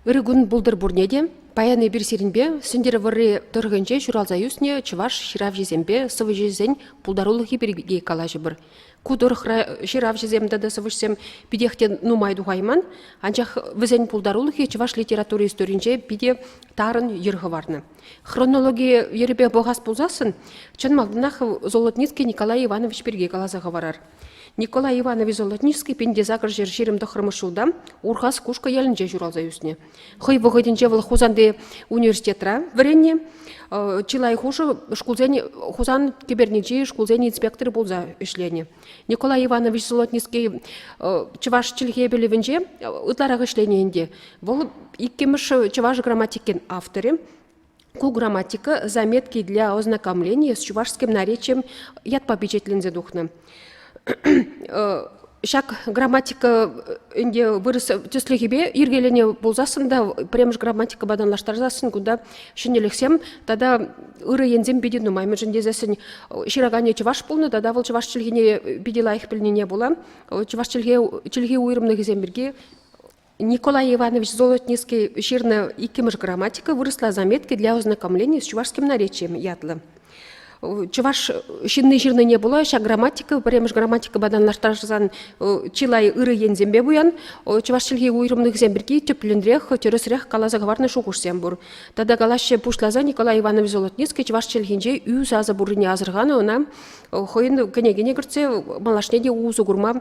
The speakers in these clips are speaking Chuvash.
Ырӑ кун пултӑр пурне те. Паян эпир сирӗнпе Сӗнтӗрвӑрри тӑрӑхӗнче ҫуралса ӳснӗ чӑваш ҫыравҫисемпе сӑвӑҫисен пултарулӑхӗ пирки калаҫӑпӑр. Ку тӑрӑхра ҫыравҫӑсем тата сӑвӑҫсем питех те нумай тухайман, анчах вӗсен пултарулӑхӗ чӑваш литература историйӗнче питӗ тарӑн йӗр хӑварнӑ. Хронологи йӗрӗпе пӑхас пулсассӑн чӑн малтанах Золотницкий Николай Иванович пирки каласа хӑварар. Николай Иванович Золотницкий 1829 ҫулта Урхас Кушкӑ ялӗнче ҫуралса ӳснӗ. Хӑй вӑхӑтӗнче вӑл Хусанти университетра вӗреннӗ, чылай хушӑ шкулсен Хусан кӗпернинчи шкулсен инспекторӗ пулса ӗҫленӗ. Николай Иванович Золотницкий чӑваш чӗлхе пӗлӗвӗнче ытларах ӗҫленӗ ӗнтӗ. Вӑл иккӗмӗш чӑваш грамматикин авторӗ. Ку грамматика «Заметки для ознакомления с чувашским наречием» ятпа пичетленсе тухнӑ. Ҫак грамматика ӗнтӗ вырӑс тӗслӗхӗпе йӗркеленӗ пулсассӑн та пӗрремӗш грамматикӑпа танлаштарсассӑн кунта ҫӗнӗлӗхсем тата ырӑ енсем питӗ нумай. Мӗншӗн тесессӗн ҫыраканӗ чӑваш пулнӑ тата вӑл чӑваш чӗлхине питӗ лайӑх пӗлнине пула чӑваш чӗлхе чӗлхи уйрӑмлӑхӗсем пирки Николай Иванович Золотницкий ҫырнӑ иккӗмӗш грамматика вырӑсла заметки для ознакомления с чувашским наречием ятлӑ. Чӑваш ҫынни ҫырнине пула ҫак грамматика, пӗрремӗш грамматикӑпа танлаштарсан чылай ырӑ енсемпе пуян. Чӑваш чӗлхи уйрӑмлӑхӗсем пирки тӗплӗнрех, тӗрӗсрех каласа хӑварнӑ шухӑшсем пур. Тата калаҫҫӗ пуҫласа Николай Иванович Золотницкий чӑваш чӗлхинче ӳ сасӑ пуррине асӑрханӑ, ӑна хӑйӗн кӗнекине кӗртсе малашне те усӑ курма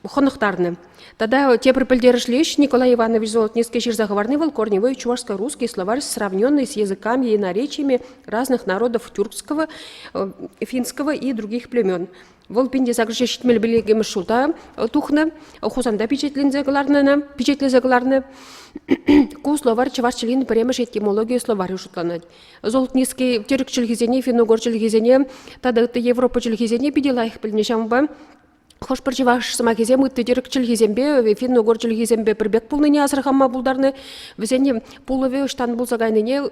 хӑнӑхтарнӑ. Тата тепӗр пӗлтерӗшлӗ ӗҫ Николай Иванович Золотницкий ҫырса хӑварни вӑл корневой чувашско-русский словарь, сравненный с языками и наречиями разных народов тюркского, финского и других племен. Вӑл 1875 ҫулта тухнӑ, Хусанта пичетленсе кӑларнӑ, пичетлесе кӑларнӑ. Ку словарь чӑваш чӗлхин пӗрремӗш этимологи словарӗ шутланать. Золотницкий тӗрӗк чӗлхисене, финно-угор чӗлхисене тата ытти Европа чӗлхисене питӗ лайӑх пӗлнӗ. Ҫавӑнпа хӑш-пӗр чӑваш сӑмахӗсем ытти тӗрӗк чӗлхисемпе, финно-угор чӗлхисемпе пӗр пек пулнине асӑрхама пултарнӑ. Вӗсен пулӑвӗ ӑҫтан пулса кайнине,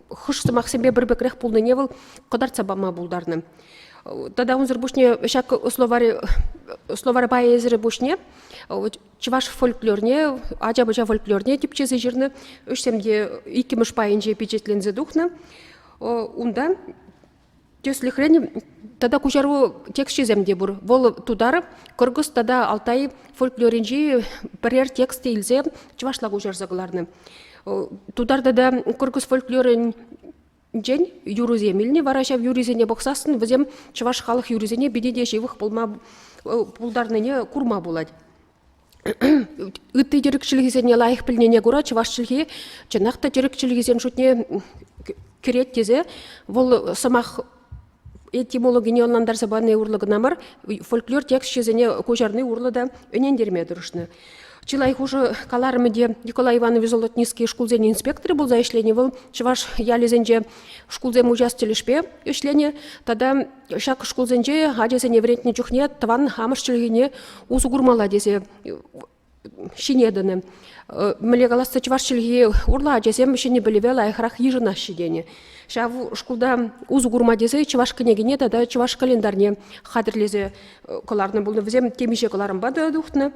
хӑш сӑмахсемпе пӗр пекрех пулнине вӑл кӑтартса пама пултарнӑ. Тата унсӑр пуҫне ҫак словарь, словарь пайӗсӗр пуҫне чӑваш фольклорне, ача-пӑча фольклорне тӗпчесе ҫырнӑ ӗҫсем те иккӗмӗш пайӗнче пичетленсе тухнӑ. Унта тӗслӗхрен тата куҫару тексчӗсем те пур. Вӑл тутар, кӑркӑс тата алтай фольклорӗнчи пӗрер текст илсе чӑвашла куҫарса кӑларнӑ. Тутар тата кӑркӑс фольклорӗн юрӑсем илнӗ. Вара ҫав юрӑсене пӑхсассӑн вӗсем чӑваш халӑх юррисене питӗ те ҫывӑх пулма пултарнине курма пулать. Ытти тӗрӗк чӗлхисене лайӑх пӗлнине кура чӑваш чӗлхи чӑнах та тӗрӗк чӗлхисен шутне кӗрет тесе вӑл сӑмах этимологине ӑнлантарса пани урлӑ кӑна мар, фольклор тексчӗсене куҫарни урлӑ та ӗнентерме тӑрӑшнӑ. Чылай хушӑ каларӑмӗ те Николай Иванович Золотницкий шкулсен инспекторӗ пулса ӗҫленӗ. Вӑл чӑваш ялӗсенче шкулсем уҫас тӗлӗшпе ӗҫленӗ тата ҫак шкулсенче ачасене вӗрентнӗ чухне тӑван амӑш чӗлхине усӑ курмалла тесе ҫине тӑнӑ. Мӗнле калас чӑваш чӗлхи урлӑ ачасем ҫӗнӗ пӗлӗве лайӑхрах йышӑнаҫҫӗ тенӗ. Ҫав шкулта усӑ курма тесе чӑваш кӗнекине тата чӑваш календарьне хатӗрлесе кӑларнӑ пулнӑ. Вӗсем темиҫе кӑларӑмпа та тухнӑ.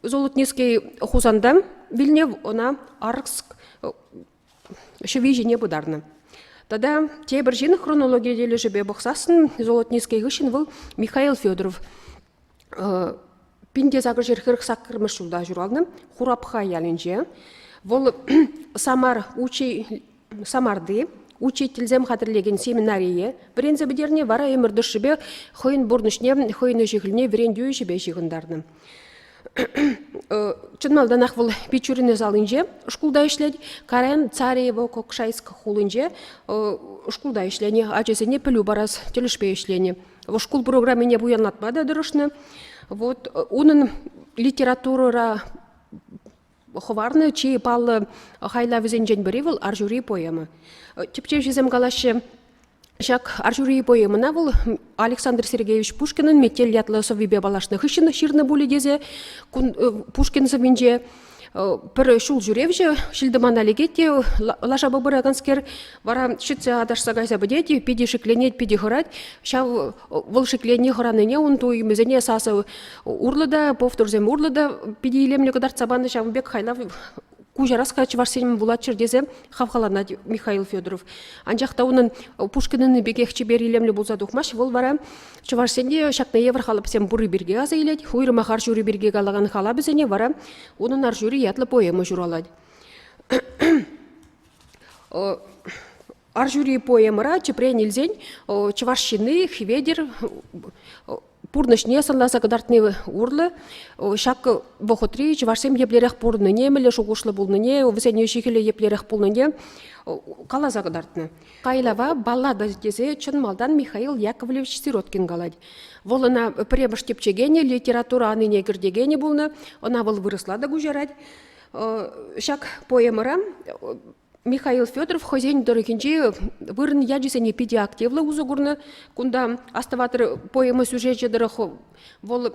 Золотницкий Хусанта вилнӗ, ӑна Арск ҫӑви ҫине пытарнӑ. Тата тепӗр ҫын хронологи тӗлӗшӗпе пӑхсассӑн Золотницкий хыҫҫӑн вӑл Михаил Федоров 1848 ҫулта ҫуралнӑ Хурапха ялӗнче. Вӑл Самар учи Самарти учительсем хатӗрлекен семинарие вӗренсе пӗтернӗ, вара ӗмӗр тӑршшӗпе хӑйӗн пурнӑҫне, хӑйӗн ӗҫӗ-хӗлне вӗрентӳ ӗҫӗпе ҫыхӑнтарнӑ. Чӑн малтанах вӑл Бичурин салинче шкулта ӗҫлет, Карен Царево-Кокшайск хулинче шкулта ӗҫленӗ, ачасене пӗлӳ парас тӗлӗшпе ӗҫленӗ. Шкул программине пуянлатма та тӑрӑшнӑ. Вот унӑн литературӑра хӑварнӑ чи паллӑ хайлавӗсенчен пӗри вӑл Арҫури поэма. Тӗпчевҫӗсем калаҫҫӗ, ҫак Арҫури поэмӑна вӑл Александр Сергеевич Пушкинӑн Метель ятлӑ сӑввипе паллашнӑ хыҫҫӑн ҫырнӑ пулӗ тесе Пушкин сӑввинче. Пӗр ҫул ҫӳревҫӗ ҫил-тӑмана лекет те лашапа пыраканскер вара ҫитсе аташса кайса пӗтет, питӗ шикленет, питӗ хӑрать. Ҫав вӑл шикленни хӑранине ун туйӑмӗсене сасӑ урлӑ та, повторсем урлӑ та питӗ илемлӗ кӑтартса панӑ. Ҫавӑн пек хайлав куҫарас-ха чӑвашсен вулаччӑр тесе хавхаланать Михаил Федоров. Анчах та унӑн Пушкинӑнни пекех чипер илемлӗ пулса тухмасть. Вӑл вара чӑвашсен те ҫакна евӗр халапсем пурри пирки аса илет. Уйрӑмах арҫури пирки калакан халапӗсене вара унӑн Арҫури ятлӑ поэма ҫуралать. Арҫури поэмӑра тӗпрен илсен чӑваш ҫынни Хветӗр пурнӑҫне сӑнласа кӑтартни урлӑ ҫак вӑхӑтри чӑвашсем еплерех пурӑннине, мӗнле шухӑшлӑ пулнине, вӗсен ӗҫӗ-хӗлӗ еплерех пулнине каласа кӑтартнӑ. Хайлава баллада тесе чӑн малтан Михаил Яковлевич Сироткин калать. Вӑл ӑна пӗрремӗш тӗпчекенӗ, литература анине кӗртекенӗ пулнӑ, ӑна вӑл вырӑсла та куҫарать. Ҫак поэмӑра Михаил Федоров хӑйсен тӑрӑхӗнчи вырӑн ячӗсене питӗ активлӑ усӑ курнӑ. Кунта астӑватӑр поэма сюжечӗ тӑрӑх вӑл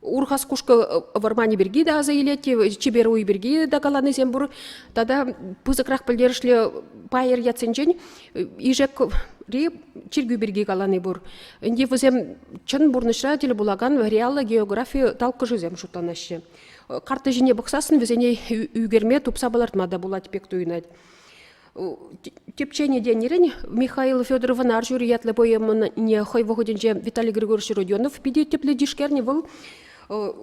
Урхас Кушкӑ вӑрманӗ пирки те аса илет, чипер уй пирки те каланисем пур. Тата пысӑкрах пӗлтерӗшлӗ пайӑр ятсенчен Ишекри чиркӳ пирки калани пур. Ӗнтӗ вӗсем чӑн пурнӑҫра тӗл пулакан реаллӑ географи талккӑшӗсем шутланаҫҫӗ. Карта ҫине пӑхсассӑн вӗсене ӳкерме, тупса палӑртма та пулать пек туйӑнать. Тӗпченӗ тенӗрен Михаил Федоровӑн Арҫури ятлӑ поэмӑне хӑй вӑхӑтӗнче Виталий Григорьевич Родионов питӗ тӗплӗ тишкернӗ. Вӑл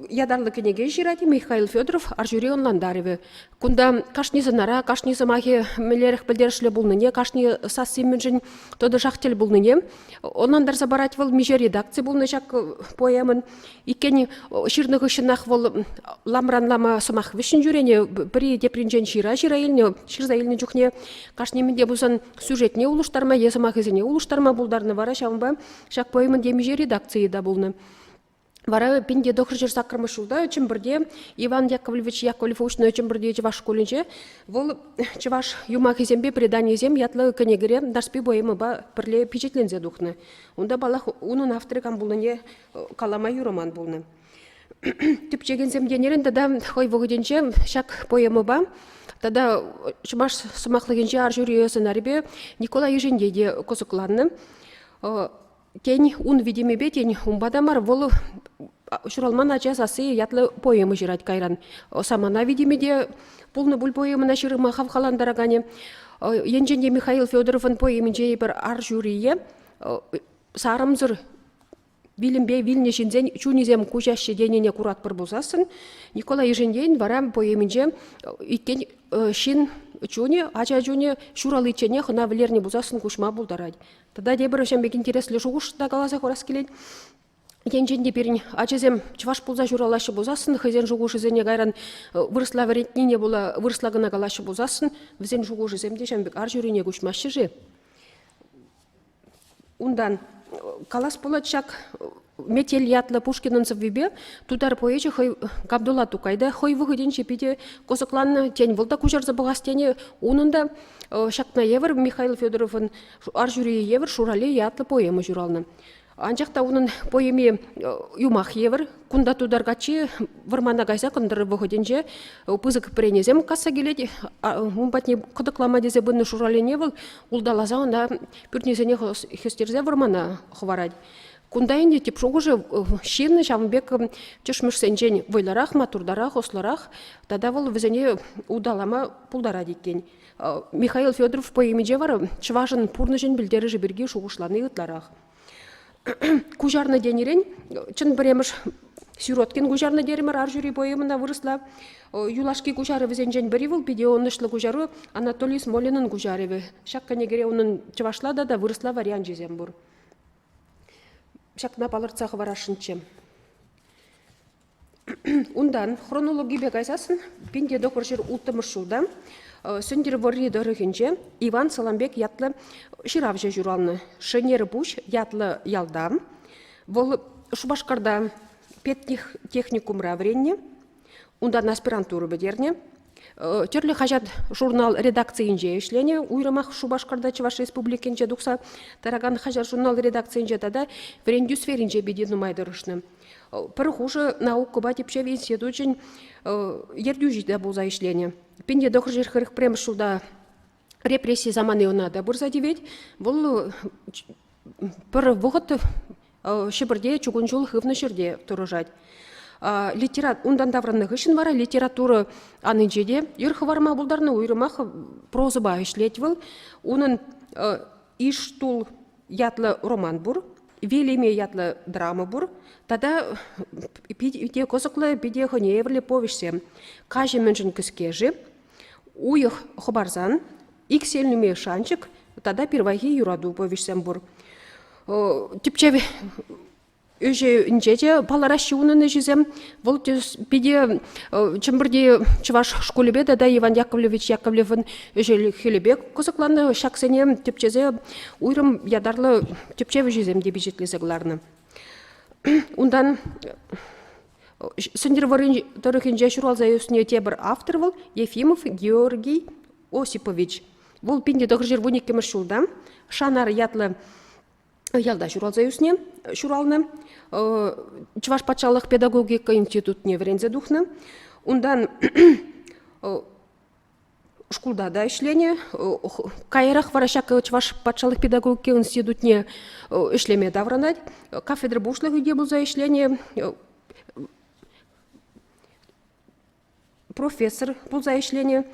ятарлӑ кӗнеке ҫырать Михаил Федоров Арҫури ӑнлантарӑвӗ. Кунта кашни сӑнара, кашни сӑмахӗ мӗнлерех пӗлтерӗшлӗ пулнине, кашни сасси мӗншӗн тӑтӑшах тӗл пулнине ӑнлантарса парать вӑл. Миҫе редакци пулнӑ ҫак поэмӑн. Иккен ҫырнӑ хыҫҫӑнах вӑл ламран лама сӑмах вӗҫҫӗн ҫӳренӗ, пӗри тепринчен ҫыра-ҫыра илнӗ. Ҫырса илнӗ чухне кашни мӗн те пулсан сюжетне улӑштарма е сӑмахӗсене улӑштарма пултарнӑ. Вара ҫавӑнпа ҫак поэмӑн темиҫе редакцийӗ та пулнӑ. Вара 1908 ҫулта Чӗмпӗрте Иван Яковлевич Яковлев уҫнӑ Чӗмпӗрти чӑваш шкулӗнче вӑл чӑваш юмахӗсемпе преданийӗсем ятлӑ кӗнекере Нарспи поэмӑпа пӗрле пичетленсе тухнӑ. Унта, паллах, унӑн авторӗ кам пулнине калама юраман пулнӑ. Тӗпчекенсем тенӗрен тата хӑй вӑхӑтӗнче ҫак поэмӑпа тата чӑваш сӑмахлӑхӗнче арҫури сӑнарӗпе Николай Ишенте те кӑсӑкланнӑ. Тен, ун витӗмӗпе, тен, унпа та мар, вӑл ҫуралман ача сасси ятлӑ поэма ҫырать кайран. Самана витӗмӗ те пулнӑ пуль поэмӑна ҫырма хавхалантараканӗ. Енчен те Михаил Федоровӑн поэминче эпир арҫурие сарӑмсӑр вилӗмпе вилнӗ ҫынсен чунӗсем куҫаҫҫӗ тенине куратпӑр пулсассӑн, Николай Ишентейӗн вара поэминче иккен ҫын чунӗ, ача чунӗ ҫураличченех ӑна вӗлернӗ пулсассӑн куҫма пултарать. Тата тепӗр ҫавӑн пек интереслӗ шухӑш та каласа хурас килет. Енчен те пирӗн ачасем чӑваш пулса ҫуралаҫҫӗ пулсассӑн, хӑйсен шухӑшӗсене кайран вырӑсла вӗрентнине пула вырӑсла кӑна калаҫҫӗ пулсассӑн, вӗсен шухӑшӗсем те ҫавӑн пек арҫурине куҫмаҫҫӗ-ши? Унтан калас пулать ҫак Метель ятлӑ Пушкинӑн сӑввипе тутар поэчӗ хӑй Габдулла Тукай та хӑй вӑхӑтӗнче питӗ кӑсӑкланнӑ. Тен, вӑл та куҫарса пӑхас тенӗ. Унӑн та ҫакна евӗр Михаил Федоровӑн Арҫури евӗр Шурале ятлӑ поэма ҫуралнӑ. Анчах та унӑн поэми юмах евӗр. Кунта тутар каччи вӑрмана кайса кӑнтӑр вӑхӑтӗнче пысӑк пӗренесем касса килет. Ун патне кӑтӑклама тесе пынӑ Шуралене вӑл улталаса ӑна пӳрнисене хӗстерсе вӑрмана хӑварать. Кунта ӗнтӗ тӗп шухӑшӗ ҫын ҫавӑн пек тӗшмӗшсенчен вӑйлӑрах, маттуртарах, ӑслӑрах тата вӑл вӗсене улталама пултарать иккен. Михаил Федоров поэминче вара чӑвашӑн пурнӑҫӗн пӗлтерӗшӗ пирки шухӑшлани ытларах. Куҫарнӑ тенӗрен чӑн пӗрремӗш Сироткин куҫарнӑ терӗмӗр Арҫури поэмӑна вырӑсла. Юлашки куҫарӑвӗсенчен пӗри вӑл питӗ ӑнӑҫлӑ куҫару Анатолий Смолинӑн куҫарӑвӗ. Ҫак кӗнекере унӑн чӑвашла тата вырӑсла варианчӗсем пур. Ҫакна палӑртса хӑварасшӑнччӗ. Унтан хронологипе кайсассӑн 1906 ҫулта Сӗнтӗрвӑрри тӑрӑхӗнче Иван Саламбек ятлӑ ҫыравҫӑ ҫуралнӑ. Шӗнерпуҫ ятлӑ ялта. Вӑл Шупашкарта педтехникумра вӗреннӗ. Унтан аспирантура пӗтернӗ. Тӗрлӗ хаҫат-журнал редакцийӗнче ӗҫленӗ, уйрӑмах Шупашкарта Чӑваш Республикинче тухса тӑракан хаҫат-журнал редакцийӗнче тата вӗрентӳ сферинче питӗ нумай тӑрӑшнӑ. Пӗр хушӑ наукӑпа тӗпчев институчӗн ертӳҫи те пулса ӗҫленӗ. 1941 ҫулта репресси самани ӑна та пырса тивет. Вӑл пӗр вӑхӑт Ҫӗпӗрте чукун ҫул хывнӑ ҫӗрте тӑрӑшать. Унтан таврӑннӑ хыҫҫӑн вара литература анинче те йӗр хӑварма пултарнӑ, уйрӑмах прозӑпа ӗҫлет вӑл. Унӑн «Иштул» ятлӑ роман пур, «Велиме» ятлӑ драма пур тата питӗ кӑсӑклӑ, питӗ хӑйне евӗрлӗ повеҫсем. «Каҫӑ мӗншӗн кӗске-ши», «Уйӑх хӑпарсан», «Иксӗлми шанчӑк» тата «Пирвайхи юрату» повеҫсем пур. Тӗпчев ӗҫӗнче те палӑраҫҫӗ унӑн ӗҫӗсем. Вӑл питӗ Чӗмпӗрти чӑваш шкулӗпе тата Иван Яковлевич Яковлевӑн ӗҫӗ-хӗлӗпе кӑсӑкланнӑ. Ҫаксене тӗпчесе уйрӑм ятарлӑ тӗпчев ӗҫӗсем те пичетлесе кӑларнӑ. Унтан Сӗнтӗрвӑрри тӑрӑхӗнче ҫуралса ӳснӗ тепӗр автор вӑл Ефимов Георгий Осипович. Вӑл 1912 ҫулта Шанар ятлӑ ялта ҫуралса ӳснӗ, ҫуралнӑ. Чӑваш патшалӑх педагогика институтне вӗренсе тухнӑ. Унтан шкулта та ӗҫленӗ. Каярах вара ҫак Чӑваш патшалӑх педагогика институтне ӗҫлеме таврӑнать. Кафедра пуҫлӑхӗ те пулса ӗҫленӗ. Профессор пулса ӗҫленӗ,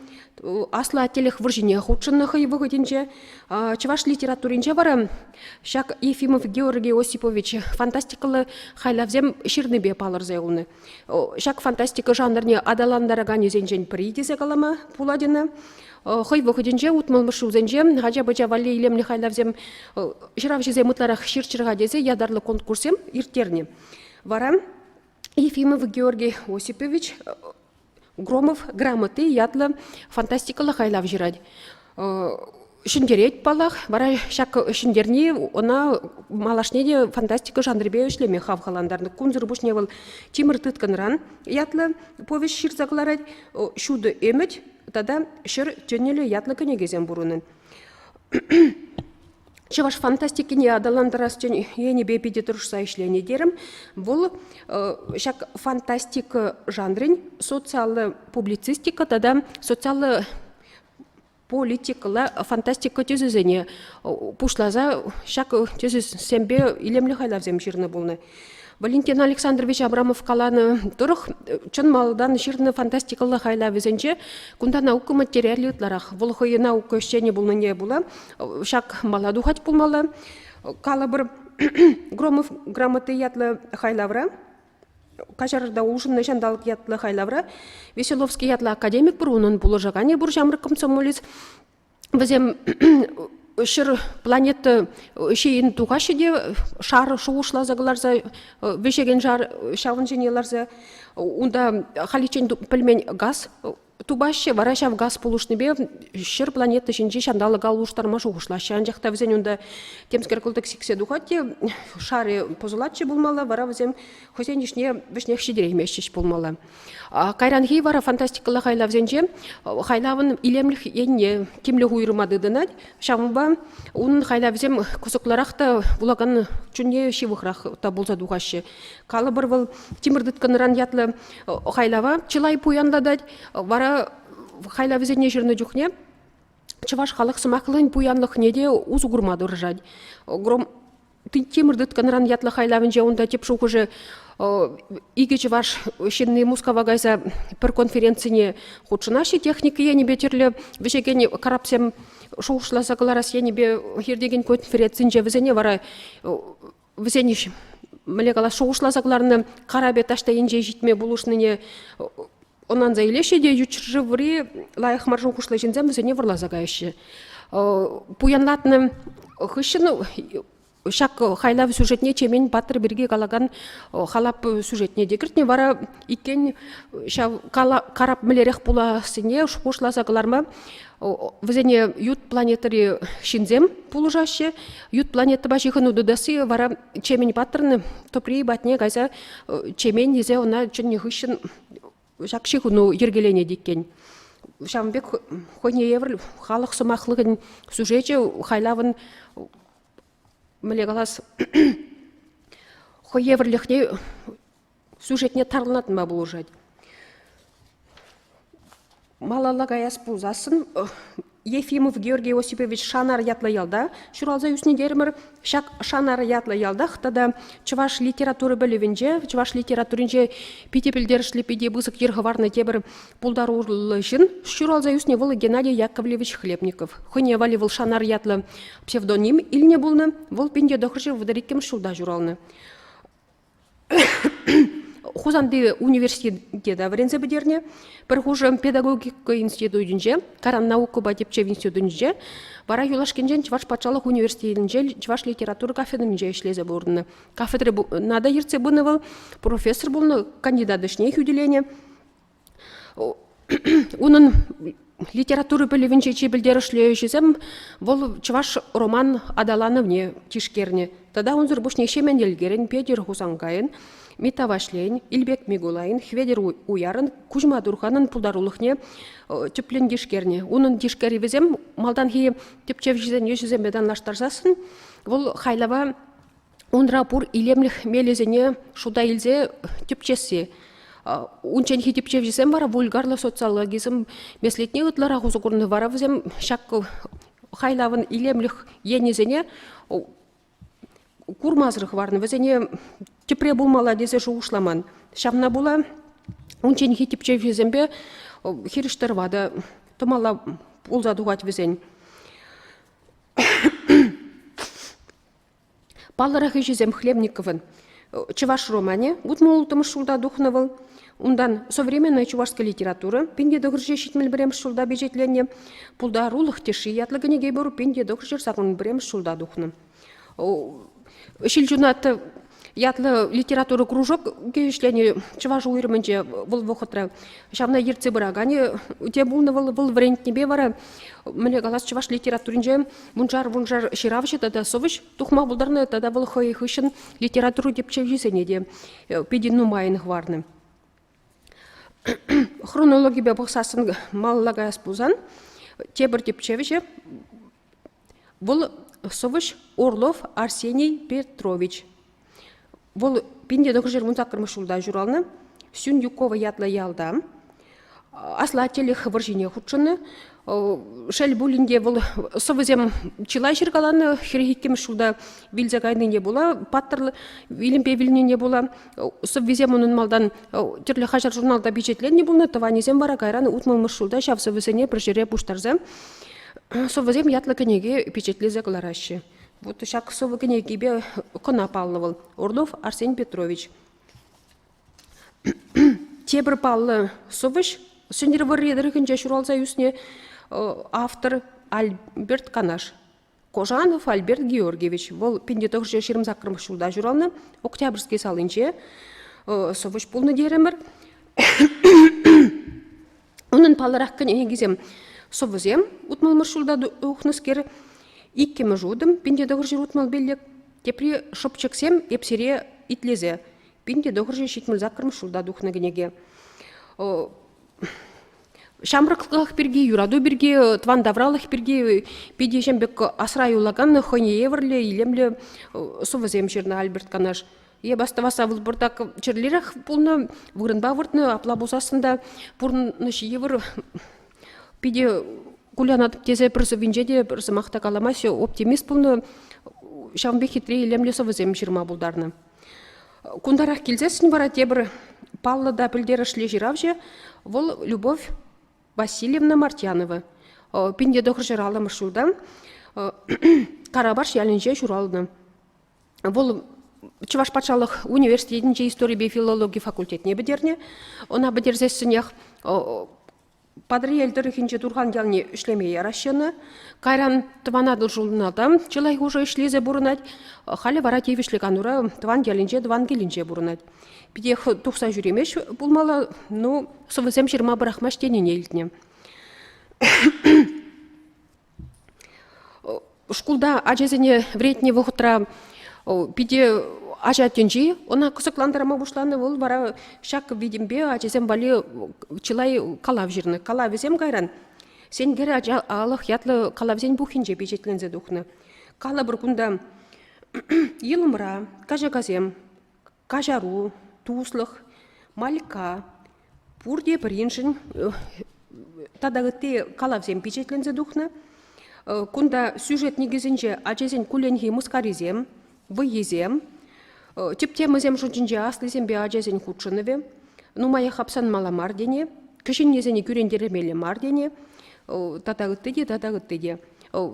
Аслӑ Аттелӗх вӑрҫине хутшӑннӑ хӑй вӑхӑтӗнче. Чӑваш литературинче вара ҫак Ефимов Георгий Осипович фантастикӑллӑ хайлавсем ҫырнипе палӑрса юлнӑ. Ҫак фантастика жанрне аталантараканӗсенчен пӗри тесе калама пулать ӑна. Хӑй вӑхӑтӗнче утмӑлмӗш ҫулсенче ача-пӑча валли илемлӗ хайлавсем ҫыравҫӑсем ытларах ҫырччӑр-ха тесе ятарлӑ конкурссем ирттернӗ. Вара Ефимов Георгий Осипович Громов грамоти ятлӑ фантастикӑллӑ хайлав ҫырать. Ҫӗнтерет, паллах. Вара ҫак ҫӗнтерни ӑна малашне те фантастика жанрӗпе ӗҫлеме хавхалантарнӑ. Кунсӑр пуҫне вӑл «Тимӗр тыткӑнран» ятлӑ повеҫ ҫырса кӑларать, «Ҫутӑ ӗмӗт» тата «Ҫӗр тӗнӗлӗ» ятлӑ кӗнекесем пур унӑн. Чӑваш фантастикине аталантарас енӗпе питӗ тӑрӑшса ӗҫленӗ терӗм. Вӑл ҫак фантастика жанрӗн социаллӑ публицистика тата социаллӑ политикӑлла фантастика тӗсӗсене пуҫласа ҫак тӗсӗсемпе илемлӗ хайлавсем ҫырнӑ пулнӑ. Валентин Александрович Абрамов каланӑ тӑрӑх, чӑн малтан ҫырнӑ фантастикӑллӑ хайлавӗсенче кунта наука материалӗ ытларах. Вӑл хӑй наука ӗҫченӗ пулнине пула ҫак мала тухать пулмалла. Калӑпӑр, Громов грамоти ятлӑ хайлавра, Каҫарта улшӑннӑ ҫанталӑк ятлӑ хайлавра Веселовский ятлӑ академик пур, унӑн пулӑшаканӗ пур ҫамрӑк комсомолец. Вӗсем ҫӗр планета ҫийӗн тухаҫҫӗ те шар шухӑшласа кӑларса вӗҫекен шар ҫавӑн ҫине ларса унта халиччен пӗлмен газ тупаҫҫӗ, вара ҫав газ пулӑшнипе ҫӗр планета ҫинчи ҫанталӑка улӑштарма шухӑшлаҫҫӗ. Анчах та вӗсен унта темскер кӑлтӑк сиксе тухать те шарӗ пӑсӑлатчӗ пулмалла, вара вӗсем хӑйсен ӗҫне вӗҫнех ҫитереймеҫҫӗ пулмалла. Кайранхи вара фантастикӑллӑ хайлавсенче хайлавӑн илемлӗх енне тимлӗх уйӑрма тытӑнать. Ҫавӑнпа унӑн хайлавӗсем кӑсӑклӑрах та вулакан чунне ҫывӑхрах та пулса тухаҫҫӗ. Калӑпӑр, вӑл «Тимӗр тыткӑнран» ятлӑ хайлава чылай пуянлатать. Вара хайлавӗсене ҫырнӑ чухне чӑваш халӑх сӑмахлӑхӗн пуянлӑхне те усӑ курма тӑрӑшать. Гром Тимӗр тыткӑнран ятлӑ хайлавӗнче унта тӗп шухӑшӗ икӗ чӑваш ҫынни Мускава кайса пӗр конференцине хутшӑнаҫҫӗ. Техника енӗпе тӗрлӗ вӗҫекен карапсем шухӑшласа кӑларас енӗпе иртекен конференцинче вӗсене вара вӗсен мӗнле калас шухӑшласа кӑларнӑ карапӗ таҫта енче ҫитме пулӑшнине ӑнланса илеҫҫӗ те ют ҫӗршыври лайӑх мар шухӑшлӑ ҫынсем вӗсене вӑрласа каяҫҫӗ. Пуянлатнӑ хыҫҫӑн ҫак хайлав сюжетне Чемен паттӑр пирки калакан халап сюжетне те кӗртнӗ. Вара иккен ҫав карап мӗнлерех пулассине шухӑшласа кӑларма вӗсене ют планетӑри ҫынсем пулӑшаҫҫӗ. Ют планетӑпа ҫыхӑну тытасси вара Чемен паттӑрӑн тӑпри патне кайса Чемен тесе ӑна чӗннӗ хыҫҫӑн ҫак ҫыхӑну йӗркеленет иккен. Ҫавӑн пек хӑйне евӗр халӑх сӑмахлӑхӗн сюжечӗ хайлавӑн мӗнле калас хӑй евӗрлӗхне сюжетне тарлатма пулӑшать. Малалла каяс пулсассӑн Ефимов Георгий Осипович Шанар ятлӑ ялта ҫуралса ӳснӗ терӗмӗр. Ҫак Шанар ятлӑ ялтах тата чӑваш литература пӗлӗвӗнче, чӑваш литературинче питӗ пӗлтерӗшлӗ, питӗ пысӑк йӗр хӑварнӑ тепӗр пултаруллӑ ҫын ҫуралса ӳснӗ вӑл Геннадий Яковлевич Хлебников. Хӑйне валли вӑл Шанар ятлӑ псевдоним илнӗ пулнӑ. Вӑл 1932 ҫулта ҫуралнӑ. Хусанти университета вӗренсе пӗтернӗ. Пӗр хушӑ педагогика институтӗнче, Каран наукӑпа тӗпчев институтӗнче, вара юлашкинчен Чӑваш патшалӑх университетӗнче чӑваш литература кафедринче ӗҫлесе пурӑннӑ. Кафедрӑна та ертсе пынӑ вӑл, профессор пулнӑ, кандидат ӗҫне хӳтӗленӗ. Унӑн литература пӗлӗвӗнче чи пӗлтерӗшлӗ ӗҫӗсем вӑл чӑваш роман аталанӑвне тишкернӗ. Тата унсӑр пуҫне Ҫемен Элкерӗн, Петӗр Хусанкайӑн, Митта Ваҫлейӗн, Илпек Микулайӑн, Хветӗр Уярӑн, Куҫма Турханӑн пултарулӑхне тӗплӗн тишкернӗ. Унӑн тишкерӗвӗсем малтанхи тӗпчевҫӗсен ӗҫӗсемпе танлаштарсассӑн вӑл хайлава унра пур илемлӗх мелӗсене шута илсе тӗпчесси. Унчченхи тӗпчевҫӗсем вара вульгарлӑ социологизм меслетне ытларах усӑ курнӑ. Вара вӗсем ҫак хайлавӑн илемлӗх енӗсене курмасӑр хӑварнӑ, вӗсене тӗпре пулмалла тесе шухӑшламан. Ҫавна пула унчченхи тӗпчевҫӗсемпе хирӗҫ тӑрӑва та тӑмалла пулса тухать вӗсен. Паллӑрах ӗҫӗсем Хлебниковӑн Чӑваш романӗ 66-мӗш ҫулта тухнӑ вӑл. Унтан Современная чувашская литература 1971 ҫулта пичетленнӗ. Пултарулӑх тӗшши ятлӑ кӗнеке пур 1981 ҫулта тухнӑ. Ҫилҫунат ятлӑ литература кружок ӗҫленӗ чӑваш уйрӑмӗнче вӑл вӑхӑтра. Ҫавна ертсе пыраканӗ те пулнӑ вӑл. Вӑл вӗрентнипе вара, мӗнле калас, чӑваш литературинче вуншар-вуншар ҫыравҫӑ тата сӑвӑҫ тухма пултарнӑ тата вӑл хӑй хыҫҫӑн литература тӗпчевҫисене те питӗ нумайӑн хӑварнӑ. Хронологипе пӑхсассӑн малалла каяс пулсан, тепӗр тӗпчевҫӗ вӑл сӑвӑҫ Орлов Арсений Петрович. Вӑл 1918 ҫулта ҫуралнӑ, Сюнюкова ятлӑ ялта. Аслӑ Аттелӗх вӑрҫине хутшӑннӑ. Шел пулин те, вӑл сӑвӑсем чылай ҫыркаланӑ, 42-мӗш ҫулта вилсе кайнине пула, паттӑр вилӗмпе вилнине пула сӑввисем унӑн малтан тӗрлӗ хаҫат-журналта пичетленнӗ пулнӑ, тӑванӗсем вара кайран 60-мӗш ҫулта ҫав сӑвӑсене пӗр ҫӗре пуҫтарса сӑвӑсем ятлӑ кӗнеке пичетлесе кӑлараҫҫӗ. Вот ҫак сӑвӑ кӗнекипе кӑна паллӑ вӑл. Орлов Арсений Петрович. Тепӗр паллӑ сӑвӑҫ Сӗнтӗрвӑрри тӑрӑхӗнче ҫуралса ӳснӗ автор Альберт Канаш. Кожанов Альберт Георгиевич. Вӑл 1928 ҫулта ҫуралнӑ, Октябрьски салинче сӑвӑҫ пулнӑ терӗмӗр. Унӑн паллӑрах кӗнекисем сӑвӑсем 60-мӗш ҫулта тухнӑскер, иккӗмӗш утӑм 1965, тепри шӑпчӑксем эп сире итлесе 1978 ҫулта тухнӑ кӗнеке. Ҫамрӑклӑх пирки, юрату пирки, тӑван тавралӑх пирки питӗ ҫем пек асра юлакан хӑйне евӗрлӗ илемлӗ сӑвӑсем ҫырнӑ Альберт Канаш. Эп астӑвасса вӑл пӑртак чирлерех пулнӑ, вырӑнпа выртнӑ, апла пулсассӑн та пурнӑҫ йывӑр, питӗ кулянатӑп тесе пӗр сӑввинче те пӗр сӑмах та каламасть, оптимист пулнӑ, ҫавӑн пек хитре илемлӗ сӑвӑсем ҫырма пултарнӑ. Кунтарах килсессӗн вара тепӗр паллӑ та пӗлтерӗшлӗ ҫыравҫӑ вӑл Любовь Васильевна Мартьянова. 1950 ҫулта Карапаш ялӗнче ҫуралнӑ. Вӑл Чӑваш патшалӑх университетӗнче историпе филологи факультетне пӗтернӗ. Ӑна пӗтерсессӗнех Патӑрьел тӑрӑхӗнче Турхан ялне ӗҫлеме яраҫҫӗ ӑна. Кайран Тӑван Атӑл журналта чылай хушӑ ӗҫлесе пурӑнать. Халӗ вара тивӗҫлӗ канура тӑван ялӗнче, тӑван килӗнче пурӑнать. Питех тухса ҫӳремест пулмалла, ну, сӑвӑсем ҫырма пӑрахмасть тенине илтнӗ. Шкулта ачасене вӗрентнӗ вӑхӑтра питӗ Ача тӗнчи ӑна кӑсӑклантарма пуҫланӑ. Вӑл вара ҫак витӗмпе ачасем валли чылай калав ҫырнӑ. Калавӗсем кайран Сенкер ачалӑх ятлӑ калавсен пуххинче пичетленсе тухнӑ. Калӑпӑр, кунта Йӑлӑмра, качакасем, каҫару, туслӑх, малька пурте пӗриншӗн тата ытти калавсем пичетленсе тухнӑ. Кунта сюжет никӗсӗнче ачасен кулленхи мыскарисем, вӑййисем, тӗп темӑсем шутӗнче аслисемпе ачасен хутшӑнӑвӗ, нумаях хапсанмалла мар тени, кӗҫӗннисене кӳрентермелле мар тени тата ытти те, тата ытти те.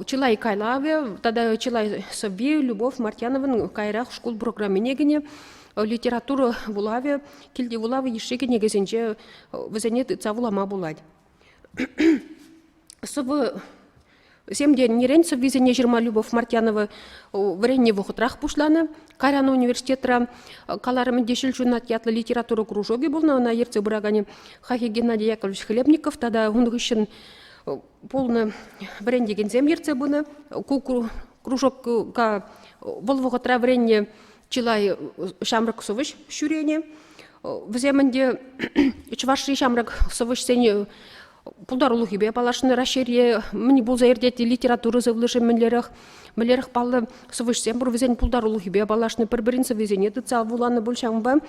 Чылай кайлавӗ тата чылай сӑвви Любовь Мартьяновӑн каярах шкул программине кӗнӗ. Литература вулавӗ, килти вулав йышши кӗнекесенче вӗсене тытса вулама пулать. Сӑвӑ Сем тенӗрен сӑввисене ҫырма Любовь Мартьянова вӗреннӗ вӑхӑтрах пуҫланӑ. Кайран университетра каларӑм ӗнтӗ Ҫил ҫунат ятлӑ литература кружокӗ пулнӑ. Ӑна ертсе пыраканӗ Хахи Геннадий Яковлевич Хлебников тата ун хыҫҫӑн пулнӑ вӗрентекенсем ертсе пынӑ. Ку кружока вӑл вӑхӑтра вӗреннӗ чылай ҫамрӑк сӑвӑҫ ҫӳренӗ. Вӗсем ӗнтӗ Чӑвашри ҫамрӑк сӑвӑҫсен пултарулӑхӗпе паллашнӑ. Раҫҫейре мӗн пулса иртет, литература сывлӑшӗ мӗнлерех, мӗнлерех паллӑ сӑвӑҫсем пур, вӗсен пултарулӑхӗпе паллашнӑ, пӗр-пӗрин сӑввисене тытса вуланӑ пуль ҫавӑнпа.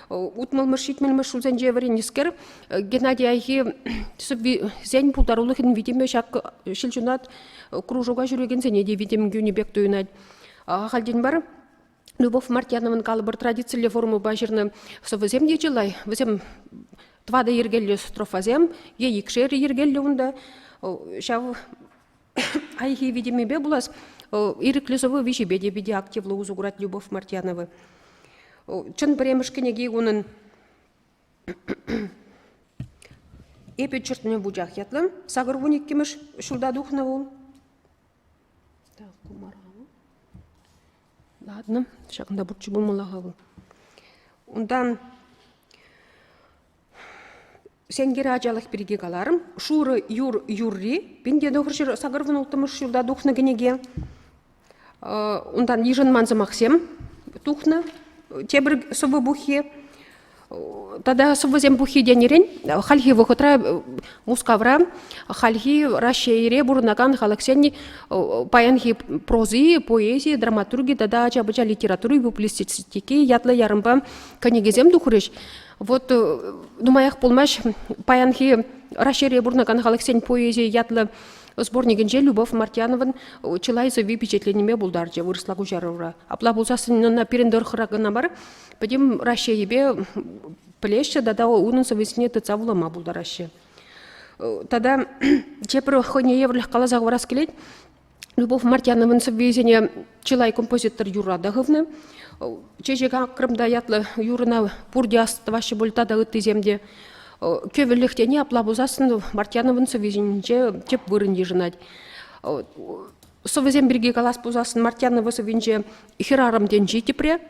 Утмӑлмӗш, ҫитмӗлмӗш ҫулсенче вӗреннӗскер Геннадий Айхи сӑввисен пултарулӑхӗн витӗмӗ ҫак Ҫилҫунат кружока ҫӳрекенсене те витӗм кӳнӗ пек туйӑнать. Ахальтен мар Любовь Мартьяновӑн калӑпӑр традициллӗ формӑпа ҫырнӑ сӑвӑсем те чылай. Вӗсем тӑватӑ йӗркеллӗ строфасем е икшер йӗркеллӗ унта. Ҫав Айхи витӗмӗпе пулас ирӗклӗ сӑвӑ виҫипе те питӗ активлӑ усӑ курать Любовь Мартьянова. Чӑн пӗрремӗш кӗнеки унӑн Эпӗ чӗртнӗ вучах ятлӑ. 82-мӗш ҫулта тухнӑ вӑл. Так, Ладно, ҫакӑнта пурччӗ пулмалла-ха вӑл. Унтан Сенкер ачалӑх пирки каларӑм. Шурӑ юр юрри 1986 ҫулта тухнӑ кӗнеке. Унтан йышӑнман сӑмахсем тухнӑ. Тепӗр сӑвӑ пуххи. Тата сӑвӑсем пуххи тенӗрен хальхи вӑхӑтра Мускавра хальхи Раҫҫейре пурӑнакан халӑхсен паянхи прози, поэзи, драматурги тата ача-пӑча литератури, публицистики ятлӑ ярӑмпа кӗнекесем тухрӗҫ. Вот нумаях пулмасть паянхи Раҫҫейре пурӑнакан халӑхсен поэзийӗ ятлӑ сборникӗнче Любовь Мартьяновӑн чылай сӑвви пичетленме пултарчӗ вырӑсла куҫарура. Апла пулсассӑн ӑна пирӗн тӑрӑхра кӑна мар, пӗтӗм Раҫҫейӗпе пӗлеҫҫӗ тата унӑн сӑввисене тытса вулама пултараҫҫӗ. Тата тепӗр хӑйне евӗрлӗх каласа хӑварас килет. Любовь Мартьяновӑн сӑввисене чылай композитор юрра та хывнӑ. Чечек акрӑм та ятлӑ юрӑна пурте ас тӑваҫҫӗ пуль тата ыттисем те. Кӗвӗлӗх тени апла пулсассӑн Мартьяновӑн сӑввисенче тӗп вырӑн йышӑнать. Сӑвӑсем пирки калас пулсассӑн Мартьянова сӑввинче хӗрарӑм тӗнчи тӗпре.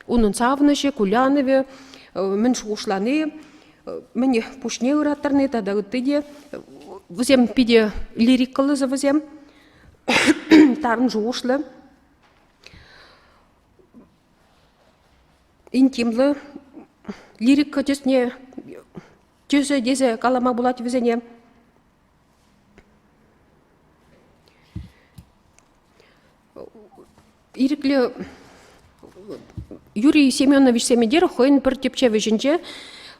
Унӑн савӑнӑҫӗ, кулянӑвӗ, мӗн шухӑшлани, мӗн пуҫне ыраттарни тата ытти те. Вӗсем питӗ лирикӑллӑ сӑвӑсем, тарӑн шухӑшлӑ, интимлӑ лирика тӗсне тӗсӗ тесе калама пулать вӗсене. Ирӗклӗ Юрий Семенович Семендеров хӑйӗн пӗр тӗпчев ӗҫӗнче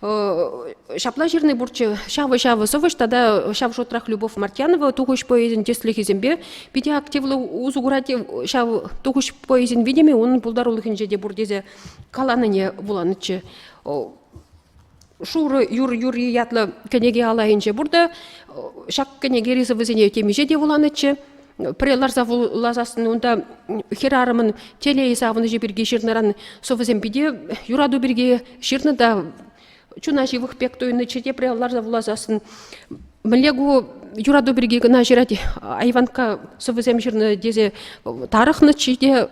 ҫапла ҫырни пурччӗ. Ҫавӑ-ҫавӑ сӑвӑҫ тата ҫав шутрах Любовь Мартьянова тухӑҫ поэзин тӗслӗхӗсемпе питӗ активлӑ усӑ курать. Ҫав тухӑҫ поэзин витӗмӗ унӑн пултарулӑхӗнче те пур тесе каланине вуланӑччӗ. Шурӑ юр юрри ятлӑ кӗнеке ал айӗнче пур та ҫак кӗнекери сӑвӑсене темиҫе те вуланӑччӗ. Пӗрре ларса вуласассӑн унта хӗрарӑмӑн телейӗ савӑнӑҫӗ пирки ҫырнӑран сӑвӑсем питӗ юрату пирки ҫырнӑ та чуна ҫывӑх пек туйӑннӑччӗ. Тепре ларса вуласассӑн мӗнле ку юрату пирки кӑна ҫырать Айванкка сӑвӑсем ҫырнӑ тесе тарӑхнӑччӗ те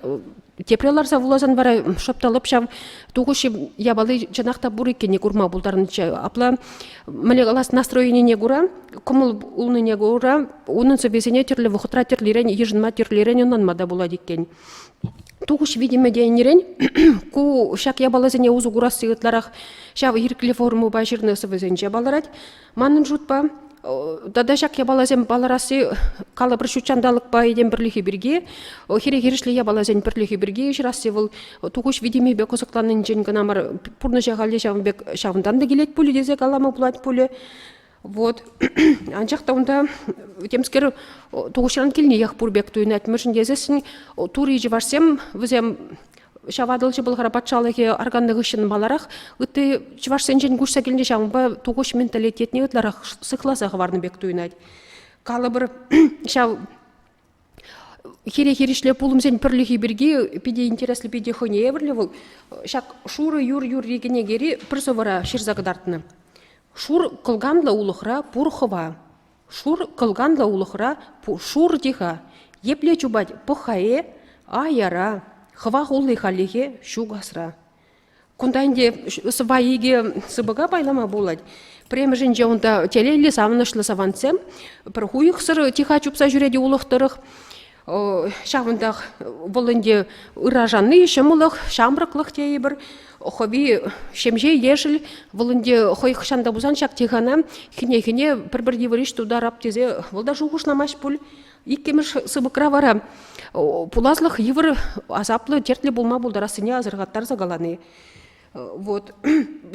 Тепре ларса вуласан вара шӑп та лӑп ҫав тухӑҫ япали чӑнах та пур иккенне курма пултарнӑччӗ. Апла мӗнле калас настроенине кура, кӑмӑл пулнине кура унӑн сӑввисене тӗрлӗ вӑхӑтра тӗрлӗрен йышӑнма, тӗрлӗрен ӑнланма та пулать иккен. Тухӑҫ витӗмӗ тенӗрен ку ҫак япаласене усӑ курасси ытларах ҫав ирӗклӗ формӑпа ҫырнӑ сӑвӑсенче палӑрать. Манӑн шутпа, тата ҫак япаласем палӑрасси калӑпӑр ҫутҫанталӑкпа этем пӗрлӗхӗ пирки, хире-хирӗҫле япаласен пӗрлӗхӗ пирки ҫырасси вӑл тухӑҫ витӗмӗпе кӑсӑкланнинчен кӑна мар, пурнӑҫа халӗ ҫавӑн пек ҫавӑнтан та килет пулӗ тесе калама пулать пулӗ. Вот. Анчах та унта темскер тухӑҫран килниех пур пек туйӑнать. Мӗншӗн тесессӗн тури чӑвашсем вӗсем ҫав Атӑлҫи Пӑлхар патшалӑхӗ арканнӑ хыҫҫӑн маларах ытти чӑвашсенчен куҫса килнӗ, ҫавӑнпа тухӑҫ менталитетне ытларах сыхласа хӑварнӑ пек туйӑнать. Калӑпӑр, ҫав хире-хирӗҫле пулӑмсен пӗрлӗхӗ пирки питӗ интереслӗ, питӗ хӑйне евӗрлӗ вӑл. Ҫак «Шурӑ юр юрри» кӗнекери пӗр сӑвӑра ҫырса кӑтартнӑ. Шур кӑлканлӑ улӑхра пур хӑва. Шур кӑлканлӑ улӑхра шур тиха. Епле чупать пӑх-ха э, аяра, хӑва хулли хальлӗхе ҫук асра. Кунта ӗнтӗ сӑва икӗ сыпӑка пайлама пулать. Пӗрремӗшӗнче унта телейлӗ савӑнӑҫлӑ савантсем пӗр хуйӑхсӑр тиха чупса ҫӳрет улӑх тӑрӑх. Ҫавӑнтах вӑл ӗнтӗ ырашанни, ҫӑмӑллӑх, ҫамрӑклӑх тейӗпӗр. Хӑви ҫемҫе ешӗл, вӑл ӗнтӗ хӑй хӑҫан та пулсан ҫак тихана хӗне-хӗне пӗр-пӗр йывӑр ӗҫ тутарап тесе вӑл та шухӑшламасть пуль. Иккӗмӗш сыпӑкра вара пуласлӑх йывӑр, асаплӑ, тертлӗ пулма пултарассине асӑрхаттарса калани. Вот.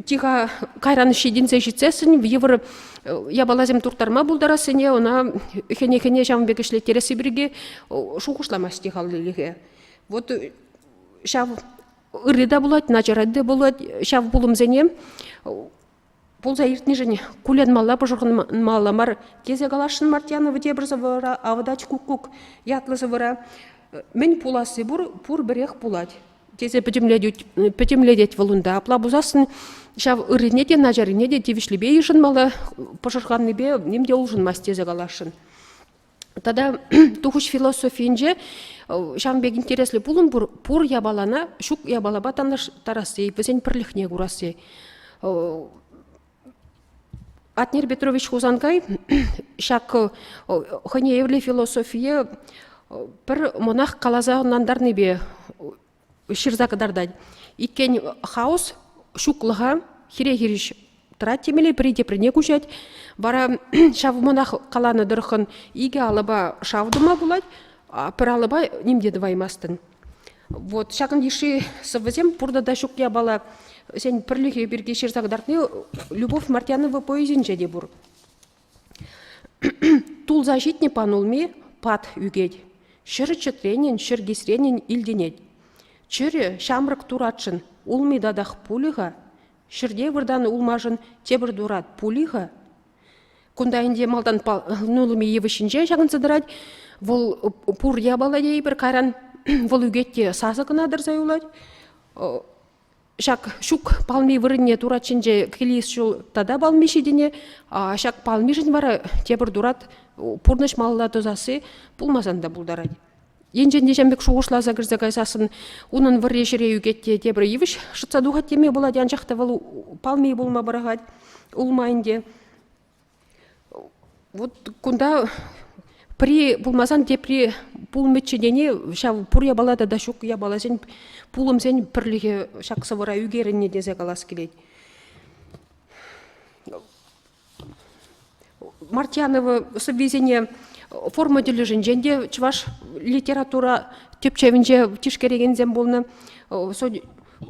Тиха кайран ҫитӗнсе ҫитсессӗн йывӑр япаласем турттарма пултарассине ӑна хӗне-хӗне ҫавӑн пек ӗҫлеттересси пирки шухӑшламасть тиха лӗхе. Вот ҫав ырри та пулать, начарри та пулать. Ҫав пулӑмсене пулса иртнишӗн кулянмалла, пӑшӑрханмалла мар тесе каласшӑн Мартьянова тепӗр сӑвӑра «Авӑтать куккук» ятлӑ сӑвӑра. Мӗн пуласси пур, пур пӗрех пулать тесе пӗтӗмлетет вӑл унта. Апла пулсассӑн ҫав ыррине те, начаррине те тивӗҫлипе йышӑнмалла, пӑшӑрханнипе ним те улшӑнмасть тесе каласшӑн. Тата тухӑҫ философийӗнче ҫавӑн пек интереслӗ пулӑм пур, пур япалана ҫук япалапа танлаштарасси, вӗсен пӗрлӗхне курасси. Атнер Петрович Хусанкай ҫак хӑйне евӗрлӗ философие пӗр монах каласа ӑнлантарнипе ҫырса кӑтартать. Иккен хаос ҫуклӑха хире-хирӗҫ тӑрать темелле, пӗри теприне куҫать. Вара ҫав монах каланӑ тӑрӑхӑн икӗ алӑпа шав тума пулать, а пӗр алӑпа ним те тӑваймастӑн. Вот ҫакӑн йышши сӑвӑсем пур тата ҫук япала сен пӗрлӗхӗ пирки ҫырса кӑтартни Любовь Мартьянова поэзинче те пур. Тулса ҫитнӗ панулми пат ӳкет. Ҫӗр чӗтренӗн, ҫӗр кисренӗн илтӗнет. Чӗрӗ ҫамрӑк туратшӑн улми татах пулӗ-ха, ҫӗрте выртан улмашӑн тепӗр турат пулӗ-ха. Кунта ӗнтӗ малтан панулми йывӑҫҫинче ҫакӑнса тӑрать. Вӑл пур япала тейӗпӗр, кайран вӑл ӳкет те сасӑ кӑна тӑрса юлать. Ҫак ҫук палми вырӑнне турат ҫинче килес ҫул тата палми ҫитӗнӗ. Ҫак палмишӗн вара тепӗр турат пурнӑҫ малалла тӑсасси пулмасан та пултарать. Енчен те ҫавӑн пек шухӑшласа кӗрсе кайсассӑн унӑн вӑрри ҫӗре ӳкет те тепӗр йывӑҫ шӑтса тухать теме пулать, анчах та вӑл палми пулма пӑрахать, улма ӗнтӗ. Вот кунта пӗри пулмасан тепри пулмӗччӗ тени ҫав пур япала тата ҫук япаласен пулӑмсен пӗрлӗхӗ ҫак сӑвӑра ӳкерӗннӗ тесе калас килет. Мартьянова сӑввисене форма тӗлӗшӗнчен те чӑваш литература тӗпчевӗнче тишкерекенсем пулнӑ.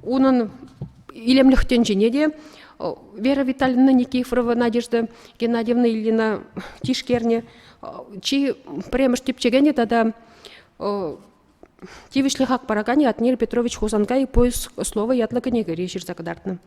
Унӑн илемлӗх тӗнчине те Вера Витальевна Никифорова, Надежда Геннадьевна Ильина тишкернӗ. Чи пӗрремӗш тӗпчекенӗ тата тивӗҫлӗ хак параканӗ Атнер Петрович Хусанкай «Поиск слова» ятлӑ кӗнекере ҫырса кӑтартнӑ.